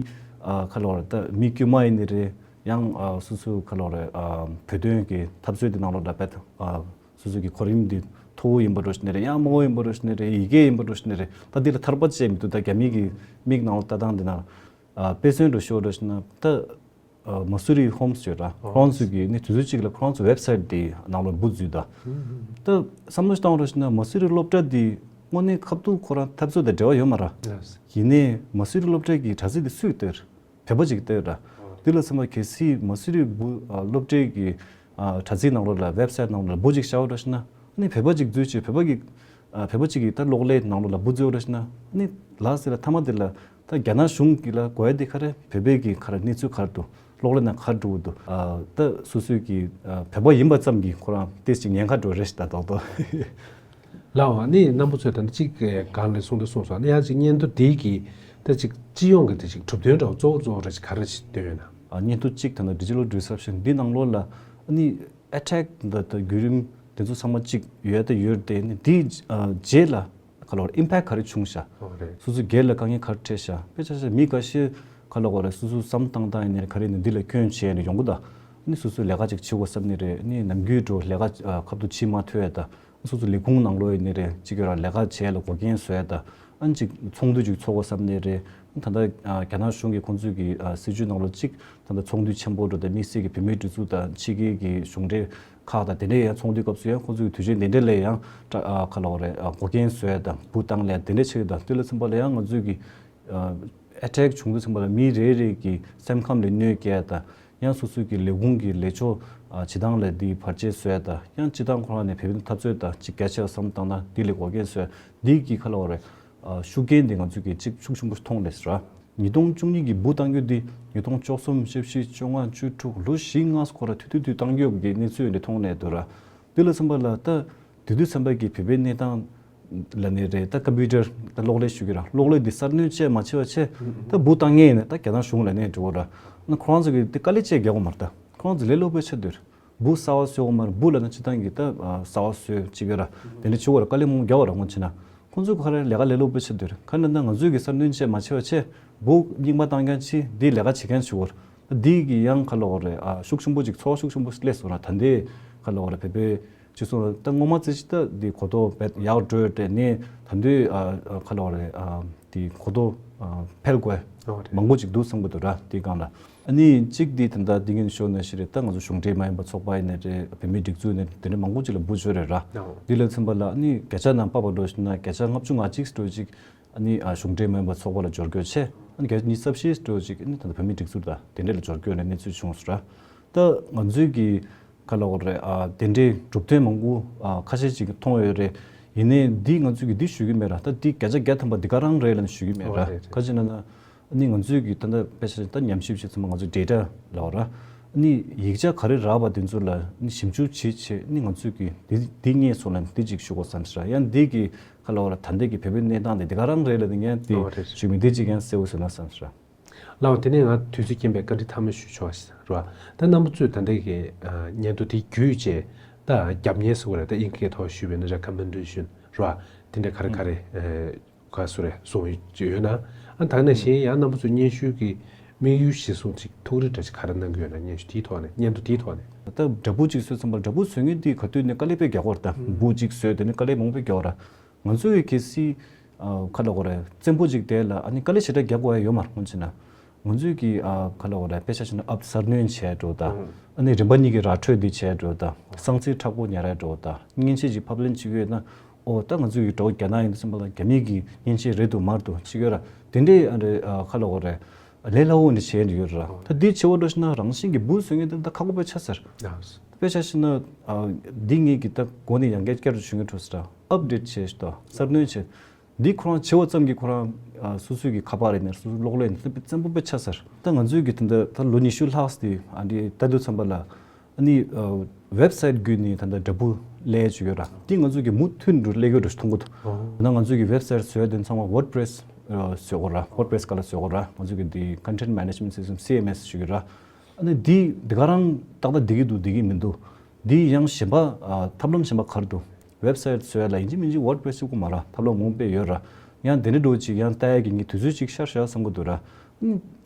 ཨ་ག་ལབ་དགོས་རེད། ད་མི་དཀྱུས་མ་ཡིན་ནའི་རེད། ཡང་ཨ་སོ་སོ་ག་ལབ་དགོས་རེད། ཨ་བོད་དོན་གྱི་འཐབ་རྩོད་དེ་ནང་ལོགས་ལ་བེད་ཨ་སོ་སོ་གི་གོ་རིམ་འདི་མཐོ་བོ་ཡིན་པ་འགྲོ་བཞིན་ནའི་རེད། ཡང་དམའ་བོ་ཡིན་པ་འགྲོ་བཞིན་ནའི་རེད། ཡི་གེ་ཡིན་པ་འགྲོ་བཞིན་ནའི་རེད། ད་འདི་ལ་ཐར་པ་བྱས་མི་འདུག་ད་རྒྱ་མི་གི་མིག་ནང་ལ་ལྟ་སྟངས་འདི་ན། ཨ་དཔེ་མཚོན་འདྲ་ཞུ་བ་འདྲ་ཞིག་ན། ད་ཨ་མ་སུ་རི་ཧོམ་སི་ཡོད་ར། ཨོ། ཁོ་རང་ཚོ་གི་ནི་དུས་ཚོད་གཅིག་ལ་ཁོ་རང་ཚོ་ཝེབ་སའིཊ་དེ་ནང་ལ་འབུ་འཛུལ་ད། ད་བསམ་བློ་ཞིག་བཏང་བ་འདྲ་ཞིག་ན། མ་སུ་རི་སློབ་གྲྭ་དེ་དངོས་གནས་ཁ་ཐུག་ཁོ་རང་འཐབ་རྩོད་དང་འབྲེལ་བ་ཡོད་མ་ར། ཡེས། ཡིན་ནའི་མ་སུ་རི་སློབ་གྲྭ་གི་དྲ་ཚིགས་དེ་སུས་བལྟས་ར། བོད་པ་ཅིག་བལྟས་ར། ཨོ། དེ་ལ་མཚོན་པ་གལ་སྲིད་མ་སུ་རི་འབུ་ཨ་སློབ་གྲྭའི་གི་ཨ་དྲ་ཚིགས་ནང་ལོགས་ལ་ཝེབ་སའིཊ་ནང་ལོགས་ལ་འབུ་ཅིག་བཞག་པ་འདྲ་ཞིག་ན། ཨ་ནི་བོད་པ་ཅིག་འཛུལ་བྱས་བོད་པ་གི་ཨ་བོད་པ་ཅིག་གིས་ད་གློག་ཀླད་ནང་ལོགས་ལ་འབུ་འཛུལ་བ་འདྲ་ཞིག་ན། ཨ་ནི་ལགས་ཟེར་ལ་མཐའ་མ་དེ་ལ་ད་རྒྱ་ནག་གཞུང་གི་ལ་དགོས་ཡ་དེ་ག་རེ། བོད་པའི་གི་ག་རེ་གནས་ཚུལ་ག་རེ་འདུག་གློག་ཀླད་ནང་ག་རེ་འགྲོ་གི་འདུག་ཨ་ད་སོ་སོའི་གི་ཨ་བོད་པ་ཡིན་པ་ཙམ་གྱིས་ཁོ་རང་ཏོག་ཙམ་ཉེན་ཁ་འགྲོ་རེད་ཤག་ད་རྡོག་རྡོག་ལགས། ཨ་ནི་རྣམ་པ་ཚོས་ད་ནི་གཅིག་གང་ལ་གསུངས་ད་གསུངས་སོང་། ཨ་ནི་ཡང་གཅིག་བརྙན་ཐུང་འདི་གི་ད་ཅིག་སྤྱི་ཡོངས་ཀྱི་ད་ཅིག་གྲུབ་དོན་འདྲ་བོ་གཙོ་བོ་གཙོ་བོ་ར་ཅིག་ག་རེ་ཞིག་བཏོན་ཡོད་ན། ཨ་བརྙན་ཐུང་གཅིག་ད་ནི་ཌི་ཇི་ཊལ་ཌི་སི་རབ་ཤན་འདི་ནང་ལོགས་ལ་ཨ་ནི་ཨེ་ཊེག་འདི་ད་བརྒྱུད་རིམ་དེ་ཚོ་ཚང་མ་གཅིག་ཡོད་ད་ཡོད་དེ། ཨ་ནི་འདིའི་ཨ་རྗེས་ལ་ག་ལབ་དགོས་རེད། ཨིམ་པེག་ག་རེ་བྱུང་ཤག་ཨོ་རེད། སོ་སོའི་སྒེར་ལ་དཀའ་ངལ་ག་རེ་འཕྲད་ཤག་དཔེ་ཆ་བཞག་མི་འགའ་ཤས་ག་ལབ་དགོས་རེད། སོ་སོའི་བསམ་བློ་བཏང་སྟངས་ཡིན་ནའི་ག་རེ་ཡིན་ནའི་འདི་ལ་སྐྱོན་བྱས་ནས་ཡོང་གི་འདུག་ཨ་ནི་སོ་སོའི་ལས་ཀ་ཅིག་བྱེད་དགོས་བསམ་ནའི་རེད། ཨ་ནི་ནམ་རྒྱུན་འདྲ་བོ་ལས་ཀ་ཨ་ཁ་ཐུག་བྱེད་མ་ཐུབ་ཡ་ད། སོ་སོའི་ལས་ཁུངས་ནང་ལོགས་ཡིན་ནའི་རེད། གཅིག་གི་རང་ལས་ཀ་བྱེད་ཡ་ལ་འགོག་རྐྱེན་བཟོ་ཡ་ད། ཨ་ནི་གཅིག་ཚོགས་འདུ་ཅིག་ཚོགས་དགོས་བསམ་ནའི་རེད། ད་ལྟ་ཨ་རྒྱ་ནག་གཞུང་གིས་ཁོང་ཚོའི་གི་ཨ་སྲིད་ཇུས་ནང་ལོགས་གཅིག་ད་ལྟ་ཚོགས་འདུ་ཆེན་པོ་འདྲ་བོ་དང་དམིགས་བསལ་གྱི་བོད་མིའི་སྒྲིག་འཛུགས་དང་ཕྱི་རྒྱལ་གྱི་གཞུང་འབྲེལ་ཁག་དང་དེ་འདྲའི་ཡང་ཚོགས་འདུའི་སྐབས་སུ་ཡང་ཁོང་ཚོའི་དུས་ཆེན་དེ་འདྲ་ལ་ཡང་ཨ་ག་ལབ་དགོས་རེད། ཨ་འགོག་རྐྱེན་བཟོ་ཡ་དང་འབུ་བཏང་ལ་དེ་འདྲ་བྱེད་ཀྱི་དང་། དེ་ལ་མཚོན་པ་ལ་ཡང་ང་ཚོའི་གི་ཨ་ཨེ་ཊེག་བྱུང་དུས་ཙམ་པ་ལ་མི་རེ་རེ་གི་སེམས་ཁམས་ལ་གནོད་སྐྱེལ་ཡ་དང་། ཡང་སོ་སོའི་གི་ལས་ཁུངས་ཀྱི་ལས་ཕྱོགས་ཨ་བྱེད་སྟངས་ལ་འདི་བར་ཆད་བཟོ་ཡ་དང་། ཡང་སྤྱིར་བཏང་ཁོ་རང་ནས་བོད་པའི་འཐབ་རྩོད་དང་ཅིག་རྒྱ་ཆེ་བ་བསམ་བཏང་ན་འདི་ལ་འགོག་རྐྱེན་བཟོ་ཡ། འདི་གི་ག་ལབ་དགོས་རེད། ཨ་ཤུགས་རྐྱེན་འདི་ང་ཚོའི་གི་ཅིག་ཤུགས་ཆེན་པོ་མཐོང་རེད་ཟེར་བ། ཉིས་སྟོང་བཅུ་གཉིས་ཀྱི་འབུ་བཏང་རྒྱུ་འདི་ཉིས་སྟོང་བཅུ་གསུམ། བཅུ་བཞི། བཅོ་ལྔ། བཅུ་དྲུག་ལོ་བཞི་ལྔ་སྐོར་ལ་དུས་དུས་དུས་བཏང་རྒྱུ་གི་གནས་ཚུལ་འདི་མཐོང་ནས་འདུག་ར། འདི་ལ་མཚོན་པ་ལ་ད་དུས་དུས་མཚོན་པ་གི་བོད་པའི་གནས་སྟངས་ལབ་ནའི་རེད། ད་ཀམ་པུ་ཊར་ད་གློག་ཀླད་ཞུ་གི་ར། གློག་ཀླད་འདི་གསར་སྣོན་བྱས་མ་བྱས་པ་བྱས་ད་འབུ་བཏང་མཁན་ཡིན་ན་ད་རྒྱ་ནག་གཞུང་ལ་ནས་འགྲོ་གི་ར། ཨ་ནི་ཁོ་རང་ཚོ་གི་དེ་དཀའ་ལས་བྱས་རྒྱག་གི་མ་རེད། ད་ཁོ་རང་ཚོ་ལས་སླ་པོའི་ཆེད་དུ་འབུ་གསར་བ་བཟོ་གི་མ་རེད། འབུ་ལབ་ན་སྤྱིར་བཏང་གི་ད་ཨ་གསར་བ་བཟོས་བྱེད་ཀྱི་ར། དེ་འདྲ་བྱེད་དགོས་ར། དཀའ་ལས་མང་པོ་རྒྱག་དགོས་ར། དངོས་བྱས་ན་ཁོང་ཚོ་ག་རེ་ལས་ཀ་ལས་སླ་པོའི་ཆེད་དུ་རེད། ག་རེ་ན་ད་ང་ཚོས་གི་གསར་སྣོན་བྱས་མ་བྱས་པ་བྱས་འབུ་རྙིང་པ་བཏང་མཁན་ཅིག་འདིའི་ལས་ཀ་བྱེད་མཁན་ཞིག་དགོས་ར། འདི་གི་ཡང་ག་ལབ་དགོས་རེད། ཨ་ཤུགས་ཆེན་པོ་ཅིག་ཚོར་བ་ཤུགས་ཆེན་པོ་ཞིག་སླེབས་སོང་ར། ད་ལྟའི་ག་ལབ་དགོས་རེད། བོད་པའི་སྤྱི་ཚོགས་ད་སྔོན་མ་ཙམ་ཞིག་ད་འདི་གོ་རྟོགས་དཔེ་ཡག་འགྲོ་ཡོད་དེ། ནས་ད་དུང་ཨ་ཨ་ག་ལབ་དགོས་རེད། ཨ་འདི་གོ་རྟོགས་ཨ་འཕེལ་དགོས་ཨོ་རེད། མང་པོ་ཅིག་འདུག་བསམ་གྱི་འདུག་ར། འདི་སྒང་ལ་ཨ་ནི་གཅིག་འདི་ད་ལྟ་འདི་གིན་ཞུས་ནང་བཞིན་རེད། ད་ང་ཚོ་གཞུང་འབྲེལ་མ་ཡིན་པ་ཚོགས་པ་ཡིན་ནའི་རེད། བོད་མིའི་སྒྲིག་འཛུགས་ཡིན་ནའི་དེ་འདྲ་མང་པོ་ཅིག་ལ་འབུ་བཟོས་རེད་ར། ཨོ། འདི་ལ་མཚོན་པ་ལ་ཨ་ནི་བརྒྱ་ཆ་ནང་དཔག་པ་འགྲོ་བཞིན་ན་བརྒྱ་ཆ་ལྔ་བཅུ་ང་གཅིག་འགྲོ་ཅིག་ཨ་ནི་ཨ་གཞུང་འབྲེལ་མ་ཡིན་པ་ཚོགས་པ་ལ་སྦྱོར་སྐྱོད་བྱས། ཨ་ནི་བརྒྱ་ཆ་ཉི་ཤུ་རྩ་བཞི་འགྲོ་ཅིག་ཨ་ནི་ད་ལྟ་བོད་མིའི་སྒྲིག་འཛུགས་དང་དེ་འདྲ་ལ་སྦྱོར་སྐྱོད་ནས་གནས་ཚུལ་བྱུང་སོང་ར། ད་ང་ཚོའི་གི་ག་ལབ་དགོས་རེད། ཨ་དེ་འདྲའི་གྲུབ་དོན་མང་པོ་ཨ་ཁ་ཤས་ཅིག་མཐོང་ཡོད་རེད། ཡིན་ནའི་འདི་ང་ཚོས་ཀྱི་འདི་ཞུ་གི་མེད་ར། ད་འདི་བརྒྱ་ཆ་བརྒྱ་ཐམ་པ་འདི་ག་རང་རེད་ལབ་ནས་ཞུ་གི་མེད་ར། ཨོ་རེད་རེད། ག་ཅི་ན་ན་ཨ་ནི་ང་ཚོས་ཀྱི་ད་ལྟ་དཔེ་ཆ་ད་ཉམས་ཞིབ་བྱེད་ཚུལ་མ་ང་ཚོས་ཌེ་ཊ་ལབ་ར། ཨ་ནི་ཡིག་ཆ་ག་རེ་རག་པ་དེ་ཚོ་ལ་ཨ་ནི་ཞིབ་འཇུག་བྱེད་བྱེད་ཨ་ནི་ང་ཚོས་ཀྱི་འདི་འདི་རྙེད་སོང་ལབ་ནས་འདི་ཅིག་ཞུ་དགོས་བསམ་སོང་ར། ཡང་འདི་གི་ག་ལབ་ར། ད་ལྟའི་གི་བོད་པའི་གནས་སྟངས་དེ་འདི་ག་རང་རེད་ལབ་ནས་ཡང་འདི་ཨོ་རེད། ཞུ་མི་འདི་ཅིག་ཡང་གསལ་བོ་བཟོས་ན་བསམ་སོང་ར། ལགས་འོ། དེ་ནས་ང་དུས་ཚོད་རྐྱེན་པས་བཀའ་འདྲི་མཐའ་མ་ཞུ་ཆོག་ཞེས་རོ། ད་རྣམ་པ་ཚོས་ད་ལྟའི་གི་ཨ་བརྙན་ཐུང་དེ་བརྒྱུད་བྱས་ད་རྒྱབ་བརྙན་ཟེར་བ་རེད། ད་ཨིན་སྐད་ཐོག་ཞུས་པ་ཡིན་ན་རེ་ཀོ་མེན་ཌེ་ཤན་རོ། དེ་འདྲ་ག་རེ་ག་རེ་ཨ་ག་སུ་རེ་གསུངས་ཡོད་ན། ཨ་ད་ནང་བཞིན་ཡང་རྣམ་པ་ཚོས་སྙན་ཞུ་གི་དམིགས་ཡུལ་གཞིར་བཟུང་ཅིག་ཐུགས་རེ་འདྲ་ཅིག་ག་རེ་གནང་གི་ཡོད་ན། སྙན་ཞུ་དེའི་ཐོག་ནས་བརྙན་ཐུང་དེའི་ཐོག་ནས། ད་འདྲ་འབུ་ཅིག་བཟོས་ཙམ་པ་འདྲ་འབུ་བཟོ་མཁན་དེ་ག་དུས་ནས་དཀའ་ལས་དཔེ་རྒྱག་གི་ཡོད་རེད། ད་འབུ་ཅིག་བཟོས་དེ་ནས་དཀའ་ལས་མང་པོ་དཔེ་རྒྱག་གི་ཡོད་རེད། ང་ཚོ་ཡི་གལ་སྲིད་ཨ་ག་ལབ་དགོས་རེད། བཙན་པོ་ཅིག་དེ་ལ་ཨ་ནི་དཀའ་ལས་ཞེ་དྲག་རྒྱག་དགོས་ཡ་ཡོད་མ་རེད། དངོས་བྱས་ན་ ང་ཚོས་ཀྱི་ཨ་ག་ལ་འོ་ར་དཔེ་ཆ་བཞག་ན་ཨབ་གསར་སྣོན་བྱས་འགྲོ་དང་། ཨ་ནི་རིམ་པ་གཉིས་ཀྱི་ར་འཕྲོད་འདི་བྱས་འགྲོ་དང་། གསང་ཚིག་མཁྲེགས་པོ་ཉར་ཡ་འགྲོ་དང་། མཉེན་ཆས་ཅིག་ཕབ་ལེན་བྱེད་ཀྱི་ཡོད་ན། ཨོ་ད་ང་ཚོས་ཀྱི་འགྲོ་རྒྱ་ནག་ཡིན་དུས་ཙམ་པ་ལ་རྒྱ་མི་གི་མཉེན་ཆས་རེད་འདུག་མ་རེད་འདུག་ཅིག་ཡོད་ར། དེ་འདྲའི་ཨ་རེ་ཨ་ག་ལ་འོ་ར་ལས་སླ་བོ་འདི་བྱས་འདི་ཡོད་ར། ད་འདི་བྱེད་པ་འགྲོ་ཞིག་ན་རང་བཞིན་གྱི་འབུ་བཟོ་མཁན་དེ་ད་ཁག་པོ་དཔེ་ཆགས་ཟེར། དཔེ་ཆ་བཞག་ན་ཨ་འདི་ངེད་ཀྱི་ད་འགོ་ནས་ཡང་བསྐྱར་བསྐྱར་དུ་བྱུང་གི་འགྲོ་ཟེར་ར། ཨབ་ཌེཊ་བྱས་ཤིག་ད་གསར་སྣོན་བྱས། འདི་ཁོ་རང་བྱེད་པ་ཙམ་གྱིས་ཁོ་རང་ཨ་སོ་སོའི་གི་ཁ་པར་རེད་ནས་སོ་སོའི་གློག་ཀླད་ནས་བཙན་པོ་དཔེ་ཆགས་ཟེར། ད་ང་ཚོའི་གི་ད་ལྟ་ད་ལོ་ཉི་ཤུ་ལྷག་ཙམ་དེ་ཨ་འདི་ལྟ་དུས་ཙམ་པ་ལ་ཨ་ནི་ཨ་ཝེབ་སའིཊ་བརྒྱུད་ནས་ད་ལྟ་འདྲ་པོ་ལས་བྱུང་ཡོད་ར། འདི་ང་ཚོའི་གི་མུ་མཐུད་འགྲོ་ལས་ཀྱི་འགྲོ་མཐོང་གི་འདུག་ད་ང་ཚོའི་གི་ཝེབ་སའིཊ་བཟོ་ཡ་དེ་ཚང་མ་ཝོརཌ་པི་རེ་སི་བཟོ་དགོས་ར། ཝོརཌ་པི་རེ་སི་སྒང་ལ་བཟོ་དགོས་ར། ང་ཚོའི་གི་འདི་ཀོན་ཊེན་ཊི་མེ་ནེ་ཇི་མེན་ཊི་སི་སི་ཊམ་སི་ཨེམ་ཨེསི་ཞུ་གི་ར། ཨ་ནི་འདི་འདི་ག་རང་ཏག་ཏག་འགྲིག་གི་འདུག་འགྲིག་གི་མི་འདུག་འདི་ཡང་གཞན་པ་ཨ་ཐབས་ལམ་གཞན་པ་ག་རེ་འདུག་ཝེབ་སའིཊ་བཟོ་ཡ་ལ་ཡིན་གཅིག་མིན་གཅིག་ཝོརཌ་པི་རེ་སི་གཅིག་པོ་མ་རེད། ཐབས་ལམ་མང་པོ་དཔེ་ཡོད་ར། ཡང་དེ་འདྲ་འགྲོ་ཅིག་ཡང་ལྟ་ཡ་གི་ངས་དུས་ཚོད་ཅིག་ཤར་བཞག་བསམ་གི་འདུག་ར།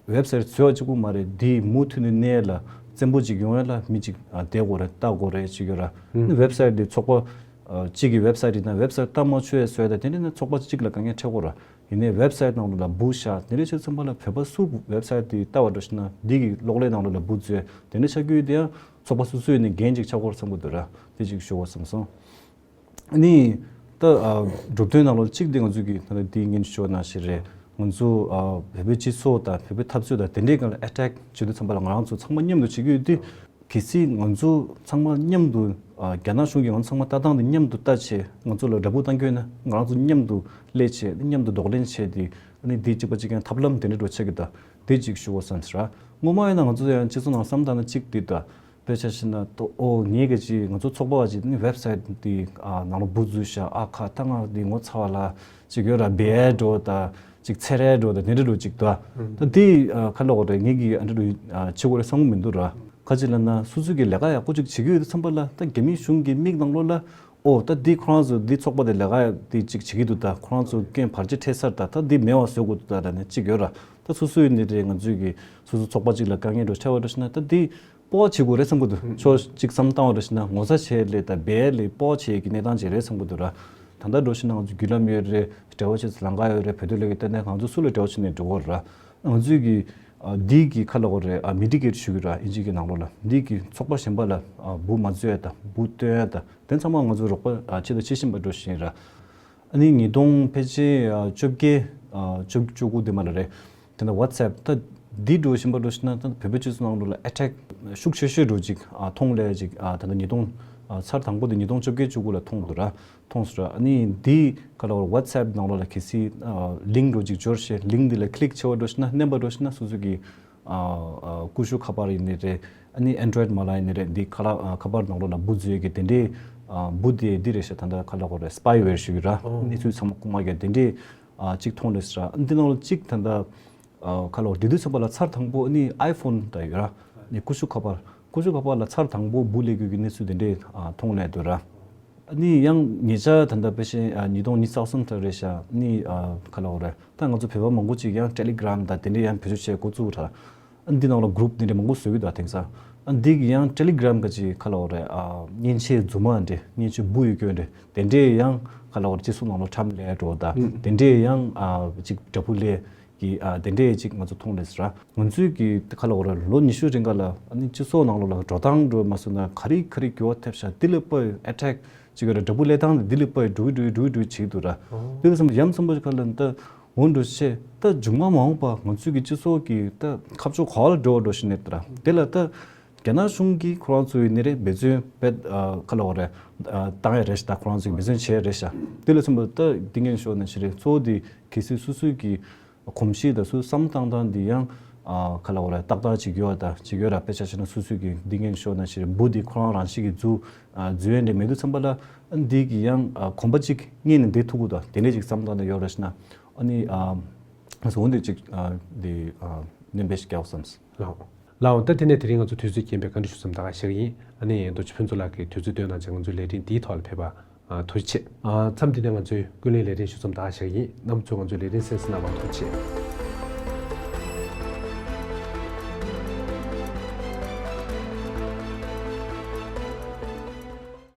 ཝེབ་སའིཊ་བཟོ་ཡ་གཅིག་པོ་མ་རེད། འདི་མུ་མཐུད་ནས་གནས་ལ་བཙན་པོ་ཅིག་ཡོང་ཡ་ལ་མི་ཅིག་ཨ་བསྡད་དགོས་རེད། ལྟ་དགོས་རེད་ཅིག་ཡོད་ར། ཝེབ་སའིཊ་འདི་ཚོགས་པ་ཨ་གཅིག་གི་ཝེབ་སའིཊ་ཡིན་ན་ཝེབ་སའིཊ་ལྟ་མ་ཆོག་ཡ་བཟོ་ཡ་ད་དེ་འདྲ་ན་ཚོགས་པ་གཅིག་ལ་དཀའ་ངལ་འཕྲད་དགོས་ར། ཡིན་ནའི་ཝེབ་སའིཊ་ནང་ལོགས་ལ་འབུ་བཞག་དེ་འདྲ་བྱས་ཙམ་པ་ལ་བོད་པ་སུ་ཝེབ་སའིཊ་དེ་ལྟ་བ་འགྲོ་ཞིག་ན་འདི་གི་གློག་ཀླད་ནང་ལོགས་ལ་འབུ་བཟོས་དེ་འདྲ་ཆགས་ཀྱི་ཡོད། དེ་ཡང་ཚོགས་པ་སོ་སོ་ཡིན་ནའི་འགན་ཅིག་ཆགས་ཀྱི་ཡོད་བསམ་གྱི་འདུག་ར། དེ་ཅིག་ཞུ་དགོས་བསམ་སོང་། ཨ་ནི་ད་ཨ་གྲུབ་དོན་ནང་ལོགས་གཅིག་དེ་ང་ཚོས་ཀྱི་ད་ལྟ་འདི་སྔོན་ཞུས་ནང་བཞིན་རེད། ང་ཚོ་ཨ་བོད་པའི་སྤྱི་ཚོགས་དང་བོད་པའི་འཐབ་རྩོད་དང་དེ་འདྲའི་སྒང་ལ་ཨེ་ཊེག་བྱེད་དུས་ཙམ་པ་ལ་ང་རང་ཚོ་ཚང་མ་མཉམ་དུ་བྱེད་ཀྱི་ཡོད་དུས། གལ་སྲིད་ང་ཚོ་ཚང་མ་མཉམ་དུ་ཨ་རྒྱ་ནག་གཞུང་གིས་ང་ཚོ་ཚང་མ་ལྟ་སྟངས་དེ་མཉམ་དུ་ལྟ་བྱས་ང་ཚོ་ལ་དགྲ་འབུ་བཏང་གི་ཡོད་ན་ང་རང་ཚོ་མཉམ་དུ་སླེབས་བྱས་མཉམ་དུ་གདོང་ལེན་བྱས་ཏེ་ཨ་ནི་འདི་གཅིག་པ་གཅིག་རྐྱང་ཐབས་ལམ་དེ་འདྲ་འགྲོ་ཆགས་ཀྱི་ད་དེ་གཅིག་ཞུ་དགོས་བསམ་ཟེར། སྔོན་མ་ཡིན་ན་ང་ཚོ་ཡང་སྤྱི་ཚོགས་ནང་བསམ་བཏང་ན་གཅིག་འདི་ད་དཔེ་ཆ་བཞག་ན་ཏོ་ཨོ་ངས་ག་ཅིག་ང་ཚོ་ཚོགས་པ་བ་ཅིག་ནི་ཝེབ་སའིཊ་འདི་ཨ་ནང་ལ་འབུ་འཛུལ་ཤག་ཨ་ཁ་ད་ང་འདི་ངོ་ཚ་བ་ལ་ཅིག་ཡོད་ར་བེ་འགྲོ་ད་ཅིག་ཚེ་རེ་འགྲོ་ད་དེ་འདྲ་འགྲོ་ཅིག་ད་ད་འདི་ཨ་ཁ་ལོ་གོ་རེ་ངས་གི་ཨ་འདྲ་འགྲོ་ཨ་བྱེད་དགོས་རེད་བསམ་གི་མི་འདུག་ར། ག་ཅི་ལབ་ན་སོ་སོ་གི་ལས་ཀ་ཡག་པོ་ཅིག་བྱེད་ཀྱི་ཡོད་དུས་ཙམ་པ་ལ་ད་རྒྱ་མི་གཞུང་གི་མིག་ནང་ལོགས་ལ་ཨོ་ད་འདི་ཁོ་རང་ཚོ་འདི་ཚོགས་པ་དེ་ལས་ཀ་ཡག་འདི་ཅིག་བྱེད་ཀྱི་འདུག་ད་ཁོ་རང་ཚོ་རྐྱེན་བར་ཆད་འཕྲད་ས་རེད། ད་ད་འདི་མེད་པ་བཟོ་དགོས་འདུག་ད་ལབ་ནས་ཅིག་ཡོད་ར། ད་སོ་སོའི་ནི་རེད་ང་ཚོའི་གི་སོ་སོ་ཚོགས་པ་ཅིག་ལ་དཀའ་ངལ་འགྲོ་འཕྲད་པ་འགྲོ་ཞིག་ན་ད་འདི་སྤོབས་པ་བྱེད་དགོས་རེད་བསམ་གི་འདུག་ཕྱོགས་གཅིག་བསམ་བཏང་བ་འགྲོ་ཞིག་ན་ངོ་ཚ་བྱས་ལས་ད་བས་ལས་སྤོབས་པ་བྱེད་ཀྱི་གནས་སྟངས་ཅིག་རེད་བསམ་གི་འདུག་ར། ད་ལྟ་འགྲོ་ཞིག་ན་ང་ཚོ་བརྒྱུད་ལམ་ཡོད་རེད། འབྲེལ་བ་བྱེད་ས་ལམ་ཁ་ཡོད་རེད། བོད་དོན་ལས་ཀའི་ལྟེ་གནས་གང་ཚོ་སུ་ལ་འབྲེལ་བ་བྱེད་ནས་འགྲོ་གི་རེད་ར། ང་ཚོའི་གི་ཨ་འདི་གི་ཁ་ལ་གོ་རེད། ཨ་མི་ཊི་གེཊ་ཞུ་གི་ར་ཨིན་ཇི་གི་ནང་ལོགས་ལ་འདི་གི་ཚོགས་པ་གཞན་པ་ལ་ཨ་འབུ་མ་བཙོས་ཡ་ད་འབུ་བཏོན་ཡ་ད་དེ་ཚང་མ་ང་ཚོ་རོགས་པ་ཨ་བྱེད་དང་བྱེད་བཞིན་པ་འགྲོ་བཞིན་ར། ཨ་ནི་ཉིས་སྟོང་ཕལ་ཆེར་ཨ་བཅོ་བརྒྱད་ཨ་བཅུ་བཅུ་དགུ་དེ་མ་ལ་རེད། དེ་ནས་ཝ་ཊི་སེབ་ད་འདི་འགྲོ་བཞིན་པ་འགྲོ་བཞིན་ན་ད་བོད་པའི་སྤྱི་ཚོགས་ནང་ལོགས་ལ་ཨེ་ཊེག་ཤུགས་ཆེ་ཤོས་འགྲོ་ཅིག་ཨ་མཐོང་ལས་ཅིག་ཨ་ད་ལྟ་ཉིས་སྟོང་ཨ་ཚར་དང་པོ་དེ་ཉིས་སྟོང་བཅོ་བརྒྱད་བཅུ་དགུ་ལ་མཐོང་འདུག་ར། མཐོང་སོང་ར། ཨ་ནི་འདི་ག་ལ་བར་ཝ་ཊི་སེབ་ནང་ལོགས་ལ་གལ་སྲིད་ཨ་ལིང་ཀི་འགྲོ་ཅིག་འབྱོར་ཤེས་ལིང་ཀི་འདི་ལ་ཀི་ལིག་བྱེད་པ་འགྲོ་ཞིག་ན་མནན་པ་འགྲོ་ཞིག་ན་སོ་སོ་གི་ཨ་ཨ་ཀུ་ཤུ་ཁ་པར་ཡིན་ནི་རེད། ཨ་ནི་ཨེན་ཌོ་རོ་ཡིཌ་མ་ལ་ཡིན་ནི་རེད། འདི་ཁ་ལ་ཨ་ཁ་པར་ནང་ལོགས་ལ་འབུ་འཛུལ་གི་དེ་འདྲའི་ཨ་འབུ་དེ་འདི་རེད་ཤག་ད་ལྟ་ག་ལ་གོ་རེད་སི་པའི་ཝེར་ཞུ་གི་ར། ཨོ། གནས་ཚུལ་ཚང་མ་རྐུ་མ་གི་དེ་འདྲའི་ཨ་གཅིག་མཐོང་རེད་ཟེར་ར། འདི་ནང་ལ་གཅིག་ད་ལྟ་ཨ་ཁ་ལོ་དེ་དུས་ཙམ་པ་ལ་ཚར་དང་པོ་ནི་ཨའི་ཕོན་ད་ཡོད་ར། ནི་ཀུ་ཤུ་ཁ་པར་ཀུ་ཤུ་ཁ་པར་ལ་ཚར་དང་པོ་འབུ་སླེབས་ཡོད་ཀྱི་གནས་ཚུལ་དེ་འདྲས་ཨ་མཐོང་ལས་འདུག་ར། ནི་ཡང་ཉེ་ཆར་ད་ལྟ་དཔེ་ཤེས་ཨ་ཉིས་སྟོང་ཉི་ཤུ་རྩ་གསུམ་ལྟར་རེད་ཤག་ནི་ཨ་ཁ་ལོ་རེད། ད་ང་ཚོ་བོད་པ་མང་པོ་ཅིག་ཡང་ཊེ་ལི་གྷི་རམ་དང་དེ་འདྲས་ཡང་བེད་སྤྱོད་བྱེད་འགོ་བཙུགས་ར། ཨ་འདི་ནང་ལ་གུ་རུབ་འདི་འདྲས་མང་པོ་བཟོས་ཀྱི་འདུག་དེང་སང་། ཨ་འདི་གི་ཡང་ཊེ་ལི་གྷི་རམ་ག་ཅིག་ཁ་ལོ་རེད། ཨ་མཉེན་ཆས་རྫུན་མ་འདྲས་མཉེན་ཆས་འབུ་ཡོད་རྒྱུ་འདྲས་དེ་འདྲས་ཡང་ཁ་ལོ་རེད་སྤྱི་ཚོགས་ནང་ལ་ཁྲམ་ལས་འགྲོ་ད་དེ་འདྲས་ཡང་ཨ་ཅིག་དྲ་འབུ་ལས། གི་ཨ་དེ་འདྲས་ཅིག་ང་ཚོ་མཐོང་རེད་ཟེར་ར། ང་ཚོས་ཀྱི་ཁ་ལ་འོ་ར་ལོ་ཉི་ཤུ་རིང་ག་ལ་ཨ་ནི་སྤྱི་ཚོགས་ནང་ལོགས་ལ་འགྲོ་སྟངས་འགྲོ་མ་སོང་ན་ག་རེ་ག་རེ་འགྱུར་བ་ཐེབས་ཤག་འདི་ལ་དཔག་ཨེ་ཊེག་ཅིག་ཡོད་ར། དྲ་འབུ་ལས་སྟངས་འདི་ལ་དཔག་འགྲོ་གི་འགྲོ་གི་འགྲོ་གི་འགྲོ་གི་བྱེད་འདུག་ར། འདི་ལ་བསམ་ཡ་མཚན་པོ་ཅིག་ཁ་ལ་འདི་འོ་འགྲོ་ཤེས་ད་མཇུག་མ་མ་འོངས་པ་ང་ཚོས་ཀྱི་སྤྱི་ཚོགས་ཀྱི་ད་ཁ་ཕྱོགས་ག་བ་ལ་འགྲོ་བ་འགྲོ་ཤེས་ནས་ད་ར་དེ་ལ་ད། རྒྱ་ནག་གཞུང་གིས་ཁོ་རང་ཚོའི་ནི་རེད་འབད་བརྩོན་བེད་ཁ་ལ་འོ་རེད་བཏང་ཡ་རེད་ཤག་ད་ཁོ་རང་ཚོས་འབད་བརྩོན་བྱས་རེད་ཤག་དེ་ལ་མཚོན་པ་ད་འདི་ངན་ཤོར་ན་ཞིག་རེད། གཙོ་བོ་དེ་གལ་སྲིད་སོ་སོའི་གི་གོམས་གཤིས་དང་སོ་སོའི་བསམ་བཏང་སྟངས་འདི་ཡང་ཁ་ལ་འོ་རེད་ཏག་ཏག་ཅིག་ཡོད་ད་ཅིག་ཡོད་ར། དཔེ་ཆ་བཞག་ན་སོ་སོའི་གི་འདི་ངན་ཤོར་ན་ཞིག་རེད། འབུ་འདི་ཁོ་རང་རང་བཞིན་གི་འཛུལ་འཛུལ་ཡ་འདྲ་མེད་དུས་ཙམ་པ་ལ་འདི་གི་ཡང་གོམ་པ་ཅིག་རྙེད་ནས་བསྡད་ཐུབ་གི་འདུག་དེ་འདྲས་ཅིག་བསམ་བཏང་ནས་ཡོད་ར་ཤི་ན་ཨ་ནི་འོ་འདི་ཅིག་འདི་སྣོན་པ་ཞིག་རྒྱག་བསམས། ལགས། ལགས་འོང་། ད་དེ་ནས་དེ་རིང་ང་ཚོ་དུས་ཚོད་རྐྱེན་པས་བཀའ་འདྲི་ཞུ་མཚམས་ད་ག་བཞག་གི་ཡིན། ཨ་ནི་རྡོ་རྗེ་ཕུན་ཚོགས་ལགས་ཀྱིས་དུས་ཚོད་བཏོན་གནང་བྱས་ང་ཚོའི་ལས་རིམ་འདིའི་ཐོག་ལ་ཕེབས་པ་ཨ་ཐུགས་རྗེ་ཆེ། ཨ་མཚམས་འདི་ནས་ང་ཚོའི་ཀུན་གླེང་ལས་རིམ་ཞུ་མཚམས་ད་ག་བཞག་གི་ཡིན། རྣམ་པ་ཚོས་ང་ཚོའི་ལས་རིམ་གསན་གཟིགས་གནང་བར་ཐུགས་རྗེ་ཆེ།